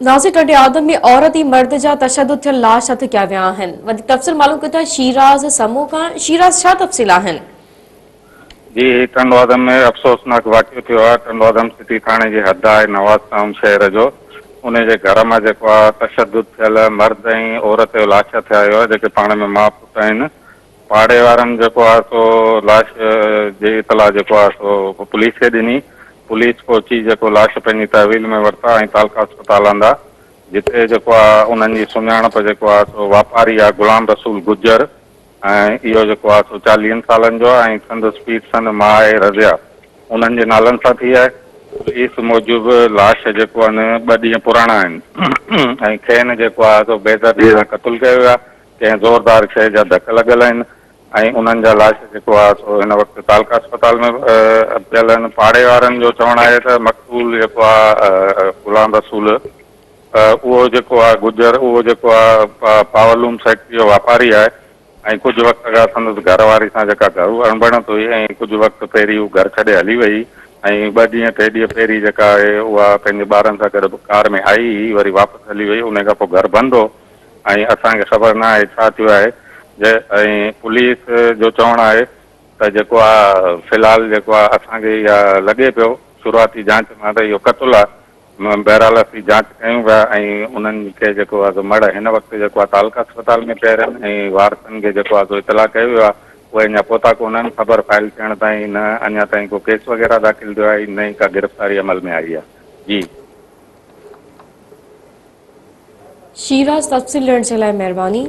ناظر ٽنڊي آدم ۾ عورت ۽ مرد جا تشدد ٿيل لاش هٿ ڪيا ويا آهن. وڌيڪ تفصيل معلوم ڪيون ٿا شيراز سمون کان. شيراز ڇا تفصيل آهن؟ جي هي ٽنڊو آدم ۾ افسوسناڪ واقعو ٿيو آهي ٽنڊو آدم سٽي ٿاڻي جي حد آهي نواز ٽائون شهر جو انهي جي گهر مان جيڪو آهي تشدد ٿيل مرد ۽ عورت جو لاش هٿ آيو آهي جيڪي پاڻ ۾ ماء پٽ آهن پاڙي وارن جيڪو آهي سو لاش جي اطلاع جيڪو آهي سو پوليس کي ڏني، پوليس پهچي جيڪو لاش پنهنجي تحويل ۾ ورتا ۽ تعلقه اسپتال آندا، جتي جيڪو آهي انهن جي سڃاڻپ جيڪو آهي سو واپاري آهي غلام رسول گجر ۽ اهو جيڪو آهي سو چاليهن سالن جو آهي ۽ سندس پيرسن ماء آهي رضيه انهن جي نالن سان ٿي آهي. پوليس موجب لاش جيڪو آهن ٻه ڏينهن پراڻا آهن ۽ کين جيڪو آهي سو بيدردي سان قتل ڪيو ويو آهي. ڪنهن زوردار شيء جا ڌڪ لڳل آهن ۽ انهن جا لاش جيڪو آهي سو هن وقت تعلقه اسپتال ۾ پيل آهن. پاڙي وارن جو چوڻ آهي ته مقتول جيڪو آهي غلام رسول اهو جيڪو آهي گجر اهو جيڪو آهي پاورلوم فيڪٽري جو واپاري آهي ۽ ڪجهه وقت کان سندس گهر واري سان جيڪا گهرو اڻبڻت هئي ۽ ڪجهه وقت پهرين هو گهر ڇڏي هلي وئي ۽ ٻه ڏينهن ٽي ڏينهن پهرين جيڪا آهي اها پنهنجي ٻارن سان گڏ ڪار ۾ آئي هئي وري واپس هلي وئي ان کان پوء گهر بند هو. ۽ اسان کي خبر نه آهي ڇا ٿيو آهي ۽ پوليس جو چوڻ آهي ته جيڪو آ في الحال جيڪو آ اسان کي اها لڳي پيو شروعاتي جانچ مان ته اهو قتل آ بهرحال اسين جانچ ڪيون پيا ۽ انهن کي جيڪو آ سو مڙهه هن وقت جيڪو آ تعلقه اسپتال ۾ پيا آهن ۽ وارثن کي جيڪو آ سو اطلاع ڪيو ويو آ اهي اڃا پهتا ڪونهن خبر فائل ٿيڻ تائين نه اڃا تائين ڪو ڪيس وغيره داخل ٿيو آهي نه ئي ڪا گرفتاري عمل ۾ آئي آ جي. شيراز تفصيل ڏيڻ جي لاء مهرباني.